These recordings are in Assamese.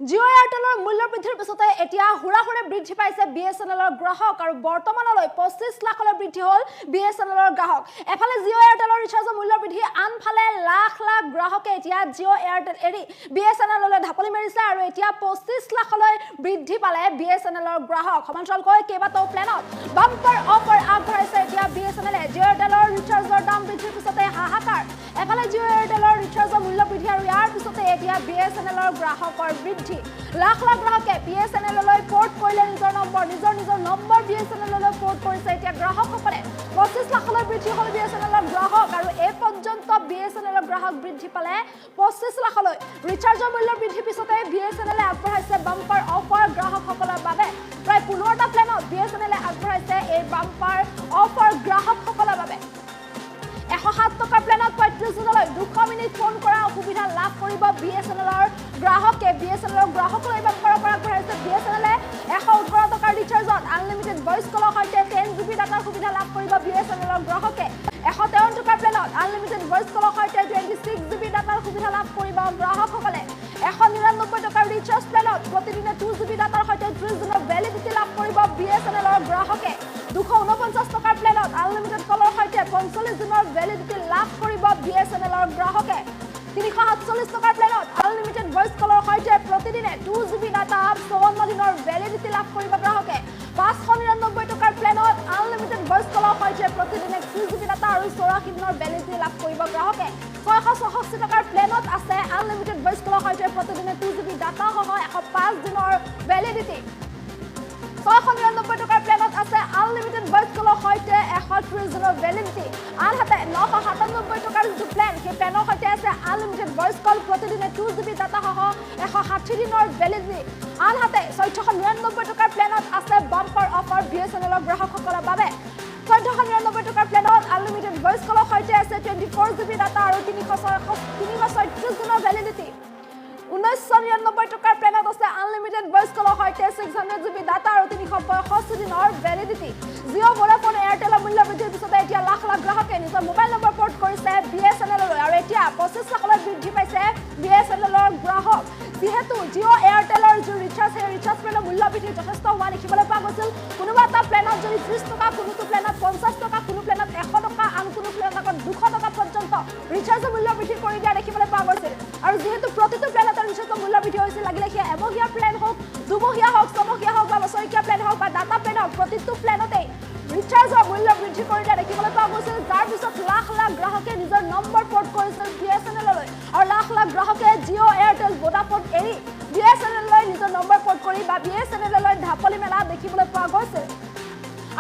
জিঅ' এয়াৰটেলৰ মূল্য বৃদ্ধিৰ পিছতে এতিয়া হুৰাহুৰে বৃদ্ধি পাইছে বি এছ এন এলৰ গ্ৰাহক আৰু বৰ্তমানলৈ 25 লাখলৈ বৃদ্ধি হ'ল বি এছ এন এলৰ গ্ৰাহক। এফালে জিঅ' এয়াৰটেলৰ ৰিচাৰ্জৰ মূল্য বৃদ্ধি, আনফালে লাখ লাখ গ্ৰাহকে এতিয়া জিঅ' এয়াৰটেল এৰি বি এছ এন এললৈ ঢাপলি মাৰিছে আৰু এতিয়া 25 লাখলৈ বৃদ্ধি পালে বি এছ এন এলৰ গ্ৰাহক। সমান্তৰালকৈ কেইবাটাও প্লেনত বাম্পাৰ অফাৰ আগবঢ়াইছে এতিয়া বি এছ এন এলে। জিঅ' এয়াৰটেলৰ ৰিচাৰ্জৰ দাম বৃদ্ধিৰ পিছতে হাহাকাৰ। এফালে জিঅ' এয়াৰটেলৰ ৰিচাৰ্জৰ মূল্য বৃদ্ধি আৰু ইয়াৰ পিছতে এতিয়া বি এছ এন এলৰ গ্ৰাহকৰ বৃদ্ধি। লাখ লাখ গ্ৰাহকে বি এছ এন এললৈ পৰ্ট কৰিলে নিজৰ নম্বৰ। নিজৰ নিজৰ নম্বৰ বি এছ এন এললৈ পৰ্ট কৰিছে এতিয়া গ্ৰাহকসকলে। 25 লাখলৈ বৃদ্ধি হ'ল বি এছ এন এলৰ গ্ৰাহক আৰু এই পৰ্যন্ত বি এছ এন এলৰ গ্ৰাহক বৃদ্ধি পালে 25 লাখলৈ। ৰিচাৰ্জৰ মূল্য বৃদ্ধিৰ পিছতে বি এছ এন এলে আগবঢ়াইছে বাম্পাৰ অফাৰ গ্ৰাহকসকলৰ বাবে। প্ৰায় 15টা প্লেনত বি এছ এন এলে আগবঢ়াইছে এই বাম্পাৰ অফাৰ গ্ৰাহকসকলৰ বাবে। 107 টকাৰ প্লেনত 35 দিনলৈ 200 মিনিট ফোন কৰাৰ সুবিধা লাভ কৰিব বি এছ এন এলৰ গ্ৰাহকে। বি এছ এন এলৰ গ্ৰাহকলৈ বাম্পাৰ অফাৰ আগবঢ়াইছে বি এছ এন এলে। 118 টকাৰ ৰিচাৰ্জত আনলিমিটেড ভইচ কলৰ সৈতে 10 জি বি ডাটাৰ সুবিধা লাভ কৰিব বি এছ এন এলৰ গ্ৰাহকে। 153 টকাৰ প্লেনত আনলিমিটেড ভইচ কলৰ সৈতে 26 জি বি ডাটাৰ সুবিধা লাভ কৰিব গ্ৰাহকসকলে। 199 টকাৰ ৰিচাৰ্জ প্লেনত প্ৰতিদিনে 2 জি বি ডাটাৰ সৈতে 30 দিনৰ ভেলিডিটি লাভ কৰিব বি এছ এন এলৰ গ্ৰাহকে। 249 টকাৰ প্লেনত আনলিমিটেড কলৰ সৈতে 45 দিনৰ ভেলিডিটি লাভ কৰিব বি এছ এন এলৰ গ্ৰাহকে। 347 টকাৰ প্লেনত আনলিমিটেড ভইচ কলৰ সৈতে প্ৰতিদিনে 2 জি বি ডাটা, 54 দিনৰ ভেলিডিটি লাভ কৰিব গ্ৰাহকে। 599 টকাৰ প্লেনত আনলিমিটেড ভইচ কলৰ সৈতে প্ৰতিদিনে 3 জি বি ডাটা আৰু 84 দিনৰ ভেলিডিটি লাভ কৰিব গ্ৰাহকে। 666 টকাৰ প্লেনত আছে আনলিমিটেড ভইচ কলৰ সৈতে প্ৰতিদিনে 2 জি বি ডাটাসহ 105 দিনৰ ভেলিডিটি। 699 টকাৰ প্লেনত আছে আনলিমিটেড ভইচ কলৰ সৈতে 130 দিনৰ ভেলিডিটি। আনহাতে 997 টকাৰ যিটো প্লেন, সেই প্লেনৰ সৈতে আছে আনলিমিটেড ভইচ কল, প্ৰতিদিনে 2 জি বি ডাটাসহ 160 দিনৰ ভেলিডিটি। আনহাতে 1499 টকাৰ প্লেনত আছে bumper offer B S N এলৰ গ্ৰাহকসকলৰ বাবে। 1499 টকাৰ প্লেনত আনলিমিটেড ভইচ কলৰ সৈতে আছে 24 জি বি ডাটা আৰু 336 দিনৰ ভেলিডিটি। 1999 টকাৰ প্লেনত আছে আনলিমিটেড ভইচ কলৰ সৈতে 600 জি বি ডাটা আৰু 365 দিনৰ ভেলিডিটি। জিঅ', ভোডাফোন, এয়াৰটেলৰ মূল্য বৃদ্ধিৰ পিছতে এতিয়া লাখ লাখ গ্ৰাহকে নিজৰ মোবাইল নম্বৰ পৰ্ট কৰিছে বি এছ এন এললৈ আৰু এতিয়া 25 লাখলৈ বৃদ্ধি পাইছে বি এছ এন এলৰ গ্ৰাহক। যিহেতু জিঅ' এয়াৰটেলৰ যি ৰিচাৰ্জ, সেই ৰিচাৰ্জ প্লেনৰ মূল্য বৃদ্ধি যথেষ্ট হোৱা দেখিবলৈ পোৱা গৈছিল। কোনোবা এটা প্লেনত যদি 30 টকা, কোনোটো প্লেনত 50 টকা, কোনো প্লেনত 100 টকা, আন কোনো প্লেনত আকৌ 200 টকা পৰ্যন্ত ৰিচাৰ্জৰ মূল্য বৃদ্ধি কৰি দিয়া দেখিবলৈ পোৱা গৈছিল। আৰু যিহেতু প্ৰতিটো প্লেনতে ৰিচাৰ্জৰ মূল্য বৃদ্ধি হৈছিল, লাগিলে সেয়া এমহীয়া প্লেন হওক, দুমহীয়া হওক, ছমহীয়া হওক বা বছৰেকীয়া প্লেন হওক বা ডাটা প্লেন হওক, প্ৰতিটো প্লেনতেই ৰিচাৰ্জৰ মূল্য বৃদ্ধি কৰি দিয়া দেখিবলৈ পোৱা গৈছিল। যাৰ পিছত লাখ লাখ গ্ৰাহকে নিজৰ নম্বৰ পৰ্ট কৰিছিল বি এছ এন এললৈ আৰু লাখ লাখ গ্ৰাহকে জিঅ', এয়াৰটেল, ভোডাফোন এৰি বি এছ এন এললৈ নিজৰ নম্বৰ পৰ্ট কৰি বা বি এছ এন এললৈ ঢাপলি মেলা দেখিবলৈ পোৱা গৈছিল।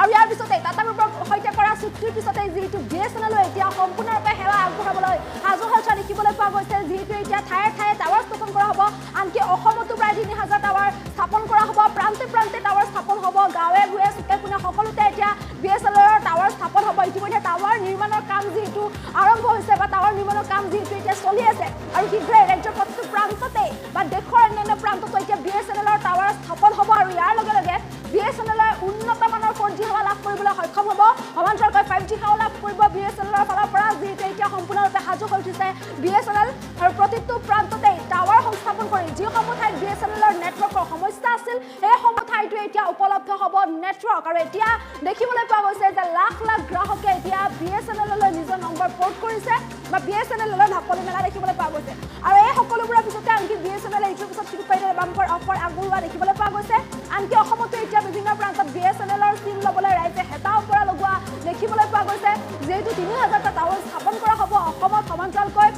আৰু ইয়াৰ পিছতে টাটা গ্ৰুপৰ সৈতে কৰা চুক্তিৰ পিছতে যিহেতু বি এছ এন এলৈ এতিয়া সম্পূৰ্ণৰূপে সেৱা আগবঢ়াবলৈ সাজু হৈ উঠা দেখিবলৈ পোৱা গৈছে। যিহেতু এতিয়া ঠায়ে ঠায়ে টাৱাৰ স্থাপন কৰা হ'ব, আনকি অসমতো প্ৰায় 3000 টাৱাৰ স্থাপন কৰা হ'ব, প্ৰান্তে প্ৰান্তে টাৱাৰ স্থাপন হ'ব, গাঁৱে ভূঞে, চুকে কোণে সকলোতে এতিয়া বি এছ এন এলৰ টাৱাৰ স্থাপন হ'ব। ইতিমধ্যে টাৱাৰ নিৰ্মাণৰ কাম যিহেতু আৰম্ভ হৈছে বা টাৱাৰ নিৰ্মাণৰ কাম যিহেতু এতিয়া চলি আছে আৰু শীঘ্ৰে ৰাজ্যৰ প্ৰতিটো প্ৰান্ততে বা দেশৰ অন্যান্য প্ৰান্ততো এতিয়া বি এছ এন এলৰ টাৱাৰ স্থাপন হ'ব আৰু ইয়াৰ লগে লগে বি এছ এন এলৰ উন্নত মানৰ 4জি সেৱা লাভ কৰিবলৈ সক্ষম হ'ব। সমান্তৰালকৈ 5জি সেৱা লাভ কৰিব বি এছ এন এলৰ ফালৰ পৰা। যিহেতু এতিয়া সম্পূৰ্ণৰূপে সাজু হৈ উঠিছে বি এছ এন এল আৰু প্ৰতিটো প্ৰান্ততে টাৱাৰ সংস্থাপন কৰি যিসমূহ ঠাইত বি এছ এন এলৰ নেটৱৰ্কৰ সমস্যা আছিল, সেইসমূহ ঠাইতো এতিয়া উপলব্ধ হ'ব নেটৱৰ্ক। আৰু এতিয়া দেখিবলৈ পোৱা গৈছে যে লাখ লাখ গ্ৰাহকে এতিয়া বি এছ এন এললৈ নিজৰ নম্বৰ পৰ্ট কৰিছে বা বি এছ এন এললৈ ঢাপলি মেলা দেখিবলৈ পোৱা গৈছে। আৰু এই সকলোবোৰৰ পিছতে আনকি বি এছ এন এলে ইটোৰ পিছত সিটো পাৰিলে বাম্পাৰ অফাৰ আগবঢ়োৱা দেখিবলৈ পোৱা গৈছে। আনকি অসমতো এতিয়া বিভিন্ন প্ৰান্তত বি এছ এন এলৰ চিম ল'বলৈ ৰাইজে হেতা ওপৰা লগোৱা দেখিবলৈ পোৱা গৈছে। যিহেতু 3000টা টাৱাৰ স্থাপন কৰা হ'ব অসমত, সমান্তৰালকৈ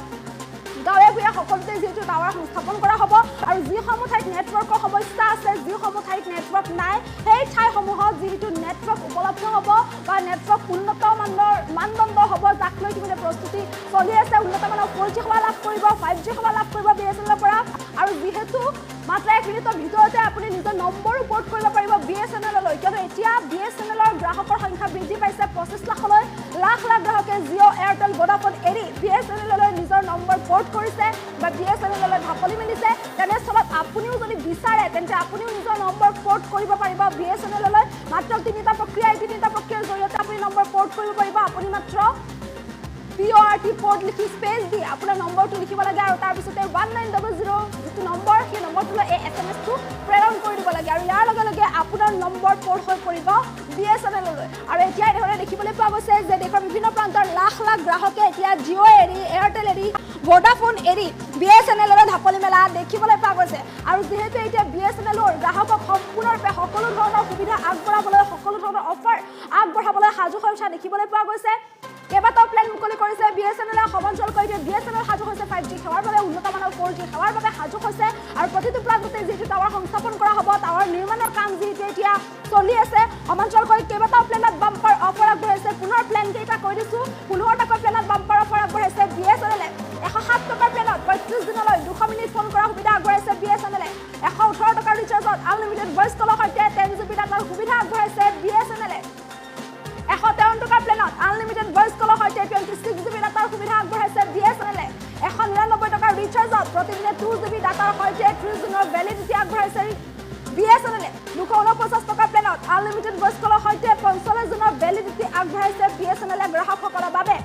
গাঁৱে ভূঞে সকলোতে যিহেতু টাৱাৰ সংস্থাপন কৰা হ'ব আৰু যিসমূহ ঠাইত নেটৱৰ্কৰ সমস্যা আছে, যিসমূহ ঠাইত নেটৱৰ্ক নাই, সেই ঠাইসমূহত যিহেতু নেটৱৰ্ক উপলব্ধ হ'ব বা নেটৱৰ্ক উন্নত মানৰ মানদণ্ড হ'ব, যাক লৈ ইতিমধ্যে প্ৰস্তুতি চলি আছে। উন্নত মানৰ 4জি সেৱা লাভ কৰিব, 5জি সেৱা লাভ কৰিব বি এছ এন এলৰ পৰা। আৰু যিহেতু মাত্ৰ এক মিনিটৰ ভিতৰতে আপুনি নিজৰ নম্বৰো পৰ্ট কৰিব পাৰিব বি এছ এন এললৈ, কিয়নো এতিয়া বি এছ এন এলৰ গ্ৰাহকৰ সংখ্যা বৃদ্ধি পাইছে 25 লাখলৈ। লাখ লাখ গ্ৰাহকে জিঅ', এয়াৰটেল, ভোডাফোন এৰি বি এছ এন এললৈ নিজৰ নম্বৰ পৰ্ট কৰিছে বা বি এছ এন এললৈ ঢাপলি মেলিছে। তেনেস্থলত আপুনিও যদি বিচাৰে, তেন্তে আপুনিও নিজৰ নম্বৰ পৰ্ট কৰিব পাৰিব বি এছ এন এললৈ। মাত্ৰ তিনিটা প্ৰক্ৰিয়া, এই তিনিটা প্ৰক্ৰিয়াৰ জৰিয়তে আপুনি নম্বৰ পৰ্ট কৰিব পাৰিব। আপুনি মাত্ৰ পিঅ' আৰ টি, পৰ্ট লিখি স্পেচ দি আপোনাৰ নম্বৰটো লিখিব লাগে আৰু তাৰপিছতে 1900 যিটো নম্বৰ, সেই নম্বৰটোলৈ এই এছ এম আৰু ইয়াৰ লগে লগে আপোনাৰ নম্বৰ প'ৰ্ট হৈ পৰিব বিএছএনএললৈ। আৰু এতিয়া এনেদৰে দেখিবলৈ পোৱা গৈছে যে দেশৰ বিভিন্ন প্ৰান্তৰ লাখ লাখ গ্ৰাহকে এতিয়া জিঅ' এৰি, এয়াৰটেল এৰি, ভোডাফোন এৰি বিএছএনএললৈ ঢাপলি মেলা দেখিবলৈ পোৱা গৈছে। আৰু যিহেতু এতিয়া বিএছএনএলৰ গ্ৰাহকক সম্পূৰ্ণৰূপে সকলো ধৰণৰ সুবিধা আগবঢ়াবলৈ, সকলো ধৰণৰ অফাৰ আগবঢ়াবলৈ সাজু হৈ উঠা দেখিবলৈ পোৱা গৈছে। কেইবাটাও প্লেন মুকলি কৰিছে বিএছএনএলে। সমান্তৰালকৈ এতিয়া বিএছএনএল সাজু হৈছে 5G সেৱাৰ বাবে, উন্নত মানৰ 4G সেৱাৰ বাবে সাজু হৈছে। আৰু প্ৰতিটো প্ৰান্ততে যিহেতু টাৱাৰ সংস্থাপন কৰা হ'ব, টাৱাৰ নিৰ্মাণৰ কাম যিহেতু এতিয়া চলি আছে, সমান্তৰালকৈ কেইবাটাও প্লেনত বাম্পাৰ অফাৰ আগবঢ়াইছে। পুনৰ প্লেন কেইটা কৈ দিছোঁ। 15টাকৈ প্লেনত বাম্পাৰ অফাৰ আগবঢ়াইছে বিএছএনএলে। 107 টকাৰ প্লেনত 35 দিনলৈ 200 মিনিট ফোন কৰাৰ সুবিধা আগবঢ়াইছে বিএছএনএলে। 118 টকাৰ ৰিচাৰ্জত আনলিমিটেড ভইচ কলৰ সৈতে 10 জিবি ডাটাৰ সুবিধা আগবঢ়াইছে বিএছএনএলে। 153 টকাৰ প্লেনত আনলিমিটেড ভইচ কলৰ সৈতে 26 জিবি ডাটাৰ সুবিধা আগবঢ়াইছে বিএছএনএলে। 199 টকাৰ ৰিচাৰ্জত প্ৰতিদিনে 2 জিবি ডাটাৰ সৈতে 30 দিনৰ ভেলিডিটি আগবঢ়াইছে বিএছএনএলে। 249 টকাৰ প্লেনত আনলিমিটেড ভইচ কলৰ সৈতে 45 দিনৰ ভেলিডিটি আগবঢ়াইছে বিএছএনএলে গ্ৰাহকসকলৰ বাবে।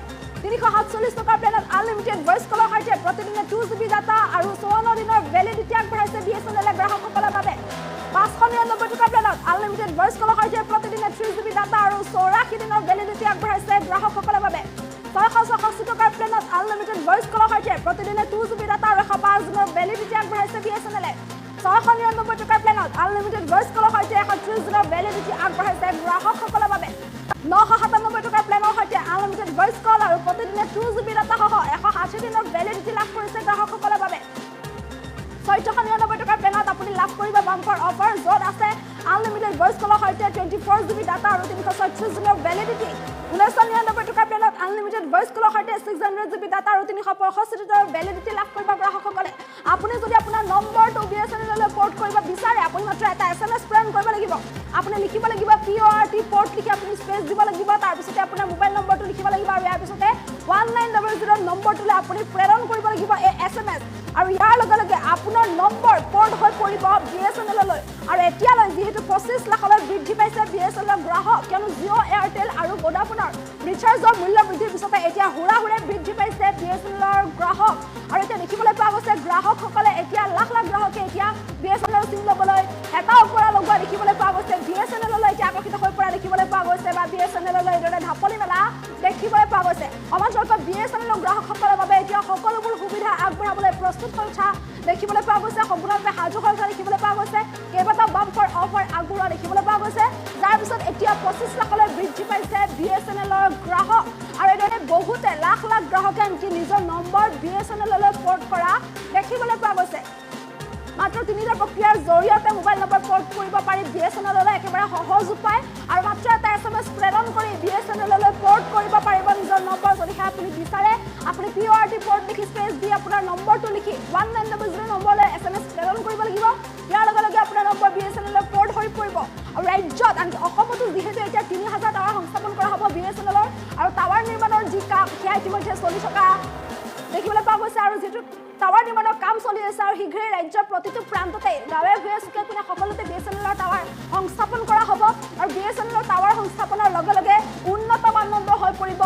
347 টকাৰ প্লেনত আনলিমিটেড ভইচ কলৰ সৈতে প্ৰতিদিনে 2 জিবি ডাটা আৰু 54 দিনৰ ভেলিডিটি আগবঢ়াইছে বিএছএনএলে গ্ৰাহকসকলৰ বাবে। 599 টকাৰ প্লেনত আনলিমিটেড ভইচ কলৰ সৈতে প্ৰতিদিনে 3 জিবি ডাটা আৰু 84 দিনৰ ভেলিডিটি আগবঢ়াইছে গ্ৰাহকসকলৰ বাবে। 666 টকাৰ প্লেনত আনলিমিটেড ভইচ কলৰ সৈতে প্ৰতিদিনে 2 জিবি ডাটা আৰু 105 দিনৰ ভেলিডিটি আগবঢ়াইছে বিএছএনএলে। 699 টকাৰ প্লেনত আনলিমিটেড ভইচ কলৰ সৈতে 130 দিনৰ ভেলিডিটি আগবঢ়াইছে গ্ৰাহকসকলৰ বাবে। 997 টকাৰ প্লেনৰ সৈতে আনলিমিটেড ভইচ কল আৰু প্ৰতিদিনে 2 জিবি ডাটাসহ 160 দিনৰ ভেলিডিটি লাভ কৰিছে গ্ৰাহকসকলৰ বাবে। 1499 টকাৰ প্লেনত আপুনি লাভ কৰিব বাম্পাৰ অফাৰ, য'ত আছে আনলিমিটেড ভইচ কলৰ সৈতে 24 জিবি ডাটা আৰু 336 দিনৰ ভেলিডিটি। 1999 টকাৰ প্লেনত আনলিমিটেড ভইচ কলৰ সৈতে 600 জিবি ডাটা আৰু 365 দিনৰ ভেলিডিটি লাভ কৰিব গ্ৰাহকসকলে। আপুনি যদি আপোনাৰ নম্বৰটো বিএছএনএললৈ পৰ্ট কৰিব বিচাৰে, আপুনি মাত্ৰ এটা এছএমএছ প্ৰেৰণ কৰিব লাগিব। আপুনি লিখিব লাগিব পিঅ'আৰটি, পৰ্ট লিখি আপুনি স্পেচ দিব লাগিব। তাৰপিছতে আপোনাৰ মোবাইল নম্বৰটো লিখিব লাগিব আৰু ইয়াৰ পিছতে 1900 নম্বৰটোলৈ আপুনি প্ৰেৰণ কৰিব লাগিব এই এছএমএছ। আৰু ইয়াৰ লগে লগে আপোনাৰ নম্বৰ পৰ্ট হৈ পৰিব বিএছএনএললৈ। আৰু এতিয়ালৈ যিহেতু 25 লাখলৈ বৃদ্ধি পাইছে বিএছএনএলৰ গ্ৰাহক, কিয়নো জিঅ', এয়াৰটেল আৰু ভোডাফোনৰ ৰিচাৰ্জৰ মূল্য বৃদ্ধিৰ পিছতে এতিয়া হুৰাহুৰে বৃদ্ধি পাইছে বিএছএনএলৰ গ্ৰাহক। আৰু এতিয়া দেখিবলৈ পোৱা গৈছে, গ্ৰাহকসকলে এতিয়া, লাখ লাখ গ্ৰাহকে এতিয়া বিএছএনএলৰ চিম ল'বলৈ হেতা ওপৰা লগোৱা দেখিবলৈ পোৱা গৈছে। বিএছএনএললৈ এতিয়া আকৰ্ষিত হৈ পৰা দেখিবলৈ পোৱা গৈছে বা বিএছএনএললৈ এইদৰে ঢাপলি মেলা দেখিবলৈ পোৱা গৈছে। সমান্তৰালকৈ বিএছএনএলৰ গ্ৰাহকসকলৰ বাবে এতিয়া সকলোবোৰ সুবিধা আগবঢ়াবলৈ প্ৰস্তুত হৈ উঠা দেখিবলৈ পোৱা গৈছে, সম্পূৰ্ণৰূপে সাজু হৈ উঠা দেখিবলৈ পোৱা গৈছে। কেইবাটাও বাম্পাৰ অফাৰ আগবঢ়োৱা দেখিবলৈ পোৱা গৈছে, যাৰ পিছত এতিয়া 25 লাখলৈ বৃদ্ধি পাইছে বিএছএনএলৰ গ্ৰাহক। আৰু এইদৰে বহুতে, লাখ লাখ গ্ৰাহকে আনকি নিজৰ নম্বৰ বিএছএনএললৈ পৰ্ট কৰা দেখিবলৈ পোৱা গৈছে। মাত্ৰ তিনিটা প্ৰক্ৰিয়াৰ জৰিয়তে মোবাইল নম্বৰ পৰ্ট কৰিব পাৰি বিএছএনএললৈ, একেবাৰে সহজ উপায়। আৰু মাত্ৰ এটা এছএমএছ প্ৰেৰণ কৰি বিএছএনএললৈ পৰ্ট কৰিব পাৰিব নিজৰ নম্বৰ, যদিহে আপুনি বিচাৰে। আপুনি পিঅ'আৰটি, পৰ্ট লিখি স্পেচ দি আপোনাৰ নম্বৰটো লিখি 1900 নম্বৰলৈ এছএমএছ প্ৰেৰণ কৰিব লাগিব। ইয়াৰ লগে লগে আপোনাৰ নম্বৰ বিএছএনএললৈ পৰ্ট হৈ পৰিব। আৰু ৰাজ্যত, আনকি অসমতো যিহেতু এতিয়া 3000 টাৱাৰ সংস্থাপন কৰা হ'ব বিএছএনএলৰ আৰু টাৱাৰ নিৰ্মাণৰ যি কাম, সেয়া ইতিমধ্যে চলি থকা দেখিবলৈ পোৱা গৈছে। আৰু যিটো টাৱাৰ নিৰ্মাণৰ কাম চলি আছে আৰু শীঘ্ৰেই ৰাজ্যৰ প্ৰতিটো প্ৰান্ততে, গাঁৱে ভূঞে, চুকে কোণে সকলোতে বিএছএনএলৰ টাৱাৰ সংস্থাপন কৰা হ'ব। আৰু বিএছএনএলৰ টাৱাৰ সংস্থাপনৰ লগে লগে উন্নত মানদণ্ড হৈ পৰিব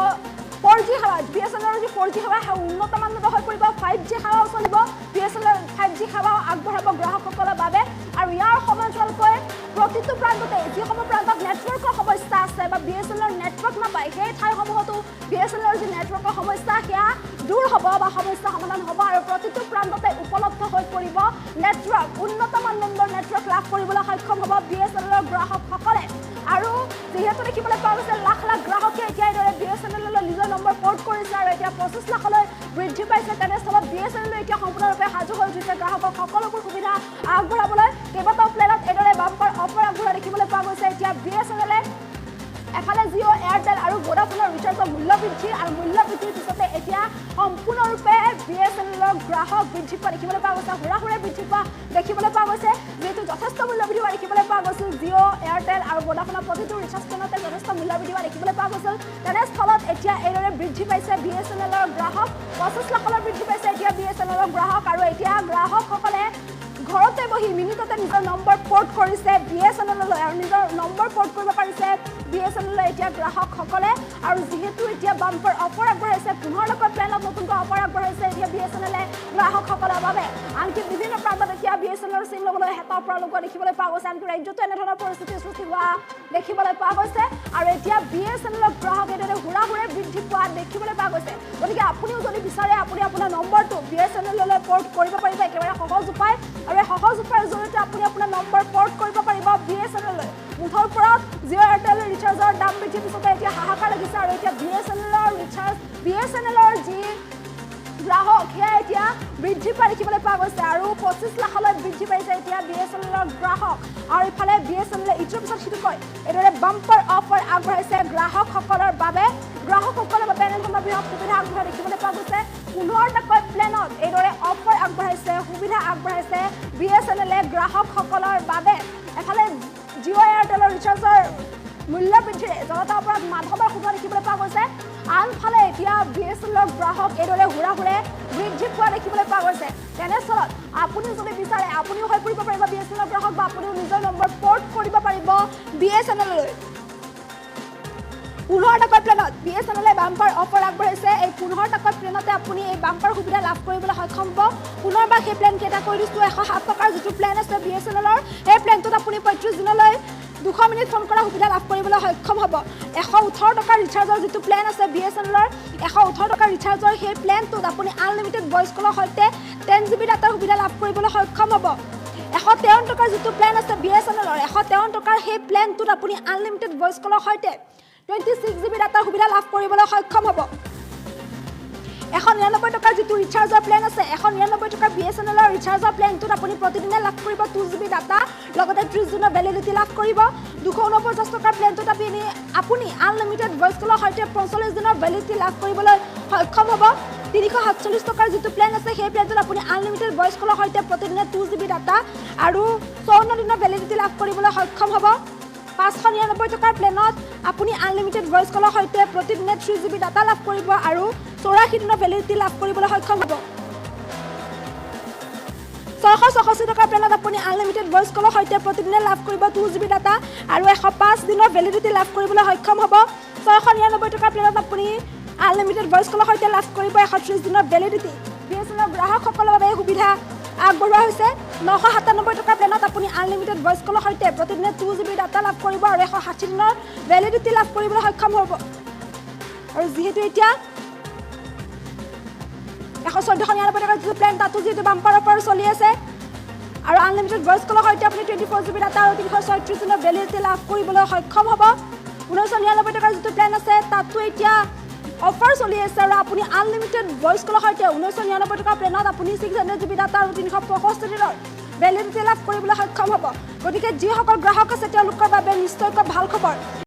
4জি সেৱা। বিএছএনএলৰ যি 4জি সেৱা, সেয়া উন্নত মানদণ্ড হৈ পৰিব। 5জি সেৱাও চলিব। বিএছএনএল 5জি সেৱাও আগবঢ়াব গ্ৰাহকসকলৰ বাবে। আৰু ইয়াৰ সমান্তৰালকৈ প্ৰতিটো প্ৰান্ততে, যিসমূহ প্ৰান্তত নেটৱৰ্কৰ সমস্যা আছে বা বিএছএনএলৰ নেটৱৰ্ক নাপায়, সেই ঠাইসমূহতো বিএছএনএলৰ যি নেটৱৰ্কৰ সমস্যা, সেয়া দূৰ হ'ব বা সমস্যা সমাধান হ'ব আৰু প্ৰতিটো প্ৰান্ততে উপলব্ধ হৈ পৰিব নেটৱৰ্ক। উন্নত মানদণ্ডৰ নেটৱৰ্ক লাভ কৰিবলৈ সক্ষম হ'ব বিএছএনএলৰ গ্ৰাহকসকলে। আৰু যিহেতু দেখিবলৈ পোৱা গৈছে, লাখ লাখ গ্ৰাহকে এতিয়া এইদৰে বিএছএনএললৈ নিজৰ নম্বৰ পৰ্ট কৰিছে আৰু এতিয়া 25 লাখলৈ বৃদ্ধি পাইছে, তেনেস্থলত বিএছএনএল এতিয়া সম্পূৰ্ণৰূপে সাজু হৈ উঠিছে গ্ৰাহকক সকলোবোৰ সুবিধা আগবঢ়াবলৈ। কেইবাটাও প্লেনত এইদৰে বাম্পাৰ অফাৰ আগবঢ়োৱা দেখিবলৈ পোৱা গৈছে এতিয়া বিএছএনএলে। এফালে জিঅ', এয়াৰটেল আৰু ভোডাফোনৰ ৰিচাৰ্জৰ মূল্য বৃদ্ধি আৰু মূল্য বৃদ্ধিৰ পিছতে এতিয়া সম্পূৰ্ণৰূপে বিএছএনএলৰ গ্ৰাহক বৃদ্ধি পোৱা দেখিবলৈ পোৱা গৈছে, হুৰাহুৰে বৃদ্ধি পোৱা দেখিবলৈ পোৱা গৈছে। যিহেতু যথেষ্ট মূল্য বৃদ্ধি হোৱা দেখিবলৈ পোৱা গৈছিল, জিঅ', এয়াৰটেল আৰু ভোডাফোনৰ প্ৰতিটো ৰিচাৰ্জ প্লেনতে যথেষ্ট মূল্য বৃদ্ধি হোৱা দেখিবলৈ পোৱা গৈছিল, তেনেস্থলত এতিয়া এইদৰে বৃদ্ধি পাইছে বিএছএনএলৰ গ্ৰাহক। 25 লাখলৈ বৃদ্ধি পাইছে এতিয়া বিএছএনএলৰ গ্ৰাহক। আৰু এতিয়া গ্ৰাহকসকলে ঘৰতে বহি মিনিটতে নিজৰ নম্বৰ পৰ্ট কৰিছে বিএছএনএললৈ আৰু নিজৰ নম্বৰ পৰ্ট কৰিব পাৰিছে বিএছএনএললৈ এতিয়া গ্ৰাহকসকলে। আৰু যিহেতু এতিয়া বাম্পাৰ অফাৰ আগবঢ়াইছে, 15 টকাৰ প্লেনত নতুনকৈ অফাৰ আগবঢ়াইছে এতিয়া বিএছএনএলে গ্ৰাহকসকলৰ বাবে। আনকি বিভিন্ন প্ৰান্তত এতিয়া বিএছএনএলৰ চিম ল'বলৈ হেঁপাহ পৰা লগোৱা দেখিবলৈ পোৱা গৈছে। আনকি ৰাজ্যতো এনেধৰণৰ পৰিস্থিতিৰ সৃষ্টি হোৱা দেখিবলৈ পোৱা গৈছে। আৰু এতিয়া বিএছএনএলৰ গ্ৰাহক এইদৰে হুৰাহুৰে বৃদ্ধি পোৱা দেখিবলৈ পোৱা গৈছে। গতিকে আপুনিও যদি বিচাৰে আপুনি আপোনাৰ নম্বৰটো বিএছএনএললৈ পৰ্ট কৰিব পাৰিব, একেবাৰে সহজ উপায়। আৰু এই সহজ উপায়ৰ জৰিয়তে আপুনি আপোনাৰ নম্বৰ পৰ্ট কৰিব পাৰিব বিএছএনএললৈ। মুঠৰ ওপৰত জিঅ' এয়াৰটেল ৰিচাৰ্জৰ দাম বৃদ্ধিৰ পিছতে এতিয়া হাহাকাৰ লাগিছে। আৰু এতিয়া বিএছএনএলৰ ৰিচাৰ্জ, বিএছএনএলৰ যি গ্ৰাহক সেয়া এতিয়া বৃদ্ধি পোৱা দেখিবলৈ পোৱা গৈছে আৰু 25 লাখলৈ বৃদ্ধি পাইছে এতিয়া বিএছএনএলৰ গ্ৰাহক। আৰু ইফালে বিএছএনএলে ইটোৰ পিছত সিটোকৈ এইদৰে বাম্পাৰ অফাৰ আগবঢ়াইছে গ্ৰাহকসকলৰ বাবে। গ্ৰাহকসকলৰ বাবে এনেধৰণৰ বৃহৎ সুবিধা আগবঢ়োৱা দেখিবলৈ পোৱা গৈছে। 15টাকৈ প্লেনত এইদৰে অফাৰ আগবঢ়াইছে, সুবিধা আগবঢ়াইছে বিএছএনএলে গ্ৰাহকসকলৰ বাবে। এফালে জিঅ' এয়াৰটেলৰ ৰিচাৰ্জৰ মূল্য বৃদ্ধিৰে জনতাৰ ওপৰত মাধৱৰ সোধোৱা দেখিবলৈ পোৱা গৈছে। আনফালে এতিয়া বিএছএনএলৰ গ্ৰাহক এইদৰে হুৰাহুৰে বৃদ্ধি পোৱা দেখিবলৈ পোৱা গৈছে। তেনেস্থলত আপুনি যদি বিচাৰে আপুনিও হৈ পৰিব পাৰিব বিএছএনএলৰ গ্ৰাহক বা আপুনিও নিজৰ নম্বৰ পৰ্ট কৰিব পাৰিব বিএছএনএললৈ। 15 টকাৰ প্লেনত বিএছএনএলে বাম্পাৰ অফাৰ আগবঢ়াইছে। এই 15 টকাৰ প্লেনতে আপুনি এই বাম্পাৰ সুবিধা লাভ কৰিবলৈ সক্ষম হ'ব। পুনৰবাৰ সেই প্লেন কেইটা কৈ দিছোঁ। 107 টকাৰ যিটো প্লেন আছে বিএছএনএলৰ, সেই প্লেনটোত আপুনি 35 দিনলৈ 200 মিনিট ফোন কৰাৰ সুবিধা লাভ কৰিবলৈ সক্ষম হ'ব। 118 টকাৰ ৰিচাৰ্জৰ যিটো প্লেন আছে বিএছএনএলৰ, 118 টকাৰ ৰিচাৰ্জৰ সেই প্লেনটোত আপুনি আনলিমিটেড ভইচ কলৰ সৈতে 10 জিবি ডাটাৰ সুবিধা লাভ কৰিবলৈ সক্ষম হ'ব। 153 টকাৰ যিটো প্লেন আছে বিএছএনএলৰ, 153 টকাৰ সেই প্লেনটোত আপুনি আনলিমিটেড ভইচ কলৰ সৈতে 26 জিবি ডাটাৰ সুবিধা লাভ কৰিবলৈ সক্ষম হ'ব। 199 টকাৰ যিটো ৰিচাৰ্জৰ প্লেন আছে, 199 টকাৰ বিএছএনএলৰ ৰিচাৰ্জৰ প্লেনটোত আপুনি প্ৰতিদিনে লাভ কৰিব 2 জিবি ডাটা, লগতে 30 দিনৰ ভেলিডিটি লাভ কৰিব। 249 টকাৰ প্লেনটোত আপুনি আনলিমিটেড ভইচ কলৰ সৈতে 45 দিনৰ ভেলিডিটি লাভ কৰিবলৈ সক্ষম হ'ব। 347 টকাৰ যিটো প্লেন আছে সেই প্লেনটোত আপুনি আনলিমিটেড ভইচ কলৰ সৈতে প্ৰতিদিনে 2 জিবি ডাটা আৰু 54 দিনৰ ভেলিডিটি লাভ কৰিবলৈ সক্ষম হ'ব। 599 টকাৰ প্লেনত আপুনি আনলিমিটেড ভইচ কলৰ সৈতে প্ৰতিদিনে 3 জিবি ডাটা লাভ কৰিব আৰু 84 দিনৰ ভেলিডিটি লাভ কৰিবলৈ সক্ষম হ'ব। 664 টকাৰ প্লেনত আপুনি আনলিমিটেড ভইচ কলৰ সৈতে প্ৰতিদিনে লাভ কৰিব 2 জিবি ডাটা আৰু 105 দিনৰ ভেলিডিটি লাভ কৰিবলৈ সক্ষম হ'ব। 699 টকাৰ প্লেনত আপুনি আনলিমিটেড ভইচ কলৰ সৈতে লাভ কৰিব 130 দিনৰ ভেলিডিটি। বিএছএনএলৰ গ্ৰাহকসকলৰ বাবে এই সুবিধা আগবঢ়োৱা হৈছে। 997 টকাৰ প্লেনত আপুনি আনলিমিটেড ভইচ কলৰ সৈতে প্ৰতিদিনে 2 জিবি ডাটা লাভ কৰিব আৰু 160 দিনৰ ভেলিডিটি লাভ কৰিবলৈ সক্ষম হ'ব। আৰু যিহেতু এতিয়া 11499 টকাৰ যিটো প্লেন, তাতো যিহেতু বাম্পাৰ অফাৰ চলি আছে আৰু আনলিমিটেড ভইচ কলৰ সৈতে আপুনি 24 জিবি ডাটা আৰু 336 দিনৰ ভেলিডিটি লাভ কৰিবলৈ সক্ষম হ'ব। 1999 টকাৰ যিটো প্লেন আছে তাতো এতিয়া অফাৰ চলি আছে আৰু আপুনি আনলিমিটেড ভইচ কলৰ সৈতে 1999 টকাৰ প্লেনত আপুনি 600 জিবি ডাটা আৰু 365 দিনৰ ভেলিডিটি লাভ কৰিবলৈ সক্ষম হ'ব। গতিকে যিসকল গ্ৰাহক আছে তেওঁলোকৰ বাবে নিশ্চয়কৈ ভাল খবৰ।